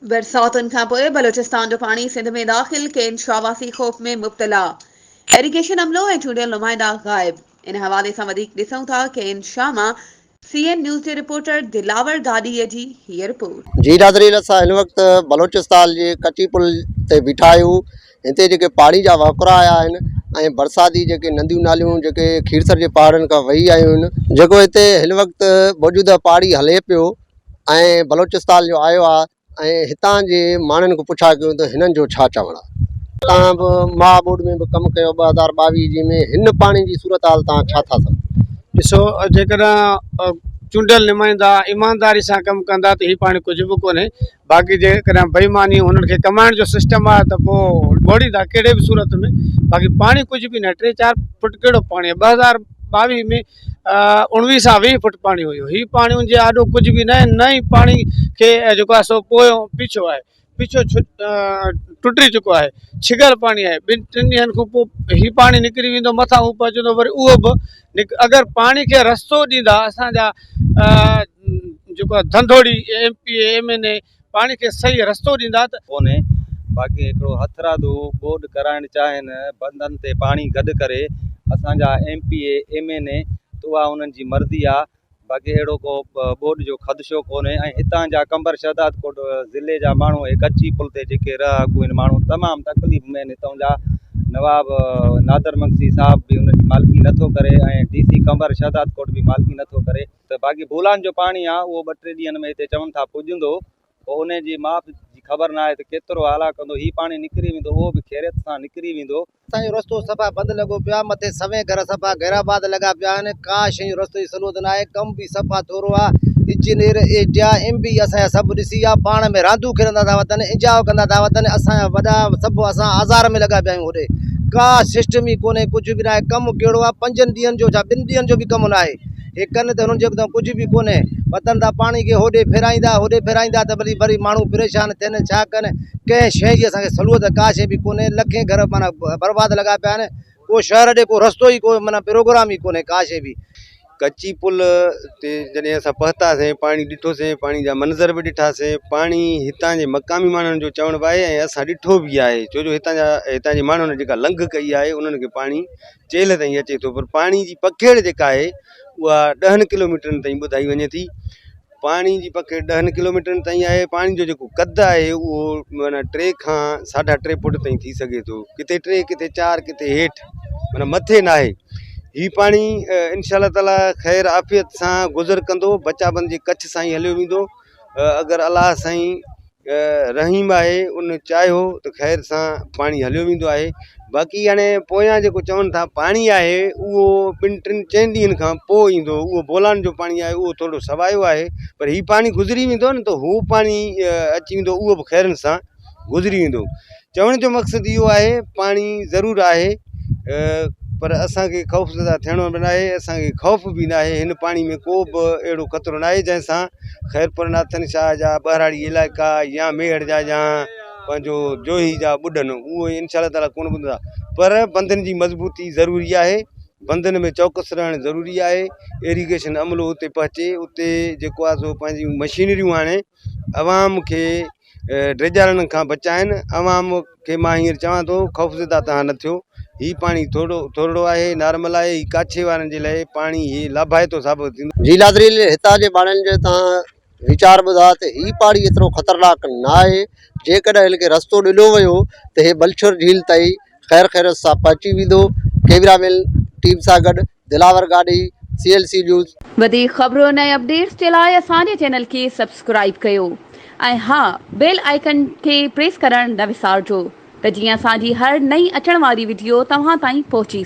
برساتن کانپوء بلوچستان جو پاڻي سنڌ ۾ داخل، ڪين شاهه واسي خوف ۾ مبتلا، ايريگيشن عملو ۽ چونڊيل نمائندا غائب، ان حوالي سان وڌيڪ ڏسون ٿا ڪين شاهه مان سي اين نيوز جي رپورٽر دلاور گاڏهي جي هيء رپورٽ. جي ناظرين اسان هن وقت بلوچستان جي ڪچي پل تي بيٺا آهيون هتي جيڪي پاڻي جا وهڪرا آيا آهن ۽ برساتي جيڪي نديون ناليون جيڪي کيرٿر جي پهاڙن کان وهي آيون آهن جيڪو هتي هن وقت موجوده پاڻي هلي پيو ۽ بلوچستان جو آيو آهي ۽ هتان جي ماڻهن کان پڇا ڪيون ته هنن جو ڇا چوڻ آهي. توهان به مها ٻوڏ ۾ به ڪم ڪيو 2022 جي ۾ هن پاڻي جي صورتحال توهان ڇا ٿا سمجهو؟ ڏسو جيڪڏهن چونڊيل نمائندا ايمانداري سان ڪم ڪندا ته هي پاڻي ڪجهه به ڪونهي باقي جيڪڏهن بيماني هنن کي ڪمائڻ جو سسٽم آهي ته پوء ٻوڙيندا ڪهڙي به صورت ۾ باقي پاڻي ڪجهه به ناهي ٽي چار فٽ ڪهڙو پاڻي آهي 2022 ۾ اڻويهه سان 20 فٽ پاڻي هيو هي پاڻي ان جي آڏو ڪجهه به ناهي نه ئي پاڻي کي جيڪو آهي سو پويو پيڇو آهي پيڇو ٽٽي چڪو آهي ڇڳل پاڻي آهي ٻن ٽن ڏينهن کان پوء هي پاڻي نڪري ويندو مٿان هو پهچندو وري اهو به اگر پاڻي کي رستو ڏيندا اسان جا جيڪو آهي ڌنڌوڙي M P A M N A پاڻي کي صحيح رستو ڏيندا ته. ڪونهي باقي هڪڙو هٿرادو ٻوڏ ڪرائڻ چاهين بندن تي پاڻي گڏ ڪري اسان جا M P A M N A ته اها انهن جي مرضي آ باقي اهڙو ڪو ٻوڏ جو خدشو ڪونهي ۽ هتان جا قمبر شهدادڪوٽ ضلعي جا ماڻهو هي ڪچي پل تي جيڪي رهاڪو آهن ماڻهو تمام تڪليف ۾ آهن هتان جا نواب نادر مگسي صاحب به ان جي مالڪي نٿو ڪري ۽ ڊي سي قمبر شهدادڪوٽ به مالڪي نٿو ڪري ته باقي بولان جو پاڻي آ اهو ٻه ٽي ڏينهن ۾ هتي چون ٿا پڄندو پوء انهي جي ماپ جي خبر ناهي ته ڪيترو آلا ڪندو هي پاڻي نڪري ويندو اهو به خيريت سان نڪري ويندو. اسان جو رستو صفا بند لڳو پيو آ مٿي سوين گهر صفا غير آباد لڳا پيا آهن ڪا شيء جو رستو جي سهولت ناهي ڪم به صفا ٿورو آ انجنيئر اي ڊي ايم به اسان جا سڀ ڏسي ويا پاڻ ۾ راندون کيڏندا ٿا وتن انجاء ڪندا ٿا وتن اسان جا وڏا سڀ اسان آزار ۾ لڳا پيا آهيون هوڏي ڪا سسٽم ئي ڪونهي ڪجهه به ناهي ڪم ڪهڙو آ پنجن ڏينهن جو ڇا ٻن ڏينهن جو به ڪم ناهي. هي ڪن ته هنن جو هڪدم ڪجهه به ڪونهي. وتن ٿا پاڻي کي هوڏي ڦيرائيندا هوڏي ڦيرائيندا ته وري وري ماڻهو پريشان ٿين ڇا ڪن. ڪنهن شيء جي اسان کي سهولت ڪا شيء به ڪونهي. لکين گهر معنيٰ برباد لڳا پيا آهن. ڪو شهر ڏي ڪو رستو ئي ڪو معنيٰ پروگرام ئي ڪونهي ڪا شيء به. ڪچي پل تي جڏهن اسان پهتاسين پاڻي ڏٺوسين پاڻي جا منظر به ڏٺاسين پاڻي هتان جي مقامي ماڻهن جو چوڻ به آهي ۽ اسان ڏٺو به آهي ڇو جو هتان جا هتان جي ماڻهن جيڪا لنگهه ڪئي آهي انهن کي پاڻي چيلهه تائين اچي ٿو پر پاڻي جي پکيڙ جيڪا آهي اها ڏهن ڪلوميٽرن تائين ٻڌائي وڃي ٿي پاڻي جي پکيڙ ڏهن ڪلوميٽرن تائين آهي پاڻي جو جيڪو قد آهي اهو معنيٰ ٽي کان ساڍا ٽي فوٽ تائين ٿي سگهي ٿو ڪٿي ٽي ڪٿي چار ڪٿي هيٺ معنيٰ مٿي ناهي هي پاڻي انشاء الله تعاليٰ خير عافيت سان گذر ڪندو بچا بند جي ڪڇ سان ئي هليو ويندو اگر الله سائين رحيم آهي ان چاهيو ته خير سان پاڻي هليو ويندو آهي باقي هاڻي پويان جيڪو چون ٿا پاڻي آهي اهو ٻن ٽن چئن ڏينهن کان پوء ايندو اهو بولان جو پاڻي آهي اهو ٿورو سوايو آهي پر هي پاڻي گذري ويندو نه ته هو پاڻي اچي ويندو اهو به خيرن سان گذري ويندو چوڻ جو مقصد اهو آهي پاڻي ضرور آهي پر اسانکي خوف زده ٿيڻو به ناهي اسانکي خوف به ناهي هن پاڻي ۾ ڪو به اهڙو خطرو ناهي جنهن سان خيرپور ناٿن شاهه جا ٻهراڙي علائقا يا ميهڙ جا يا پنهنجو جوهي جا ٻڏن اهو انشاء الله تعاليٰ ڪونه ٻڏندا پر بندن جي مضبوطي ضروري آهي بندن ۾ چوڪس رهڻ ضروري آهي ايريگيشن عملو اتي پهچي اتي جيڪو آهي سو پنهنجيون مشينريون آڻي عوام کي ڊيڄارڻ کان بچائن عوام کي مان هينئر چوان ٿو خوفزده توهان نه ٿيو هي پاڻي ٿورو ٿورڙو آهي نارمل آهي هي ڪاڇي وارن جي لاء پاڻي هي لاڀائتو ثابت ٿيندو. جي ناظرين هتان جي ماڻهن جي توهان ويچار ٻڌا ته هي پاڻي ايترو خطرناڪ نه آهي جيڪڏهن هن کي رستو ڏنو ويو ته هي بلڇر جهيل تائين خير خيريت سان پهچي ويندو ڪيمرا مين ٽيم سان گڏ Dilawar Gadhi C L C news. وڌيڪ خبرن ۽ اپڊيٽس جي لاء اسان جي چينل کي سبسڪرائيب ڪيو ۽ ها بيل آئيڪن کي پريس ڪرڻ نه وسارجو ته جيئن اسان جي هر نئين اچڻ واري وڊيو توهان تائين پهچي.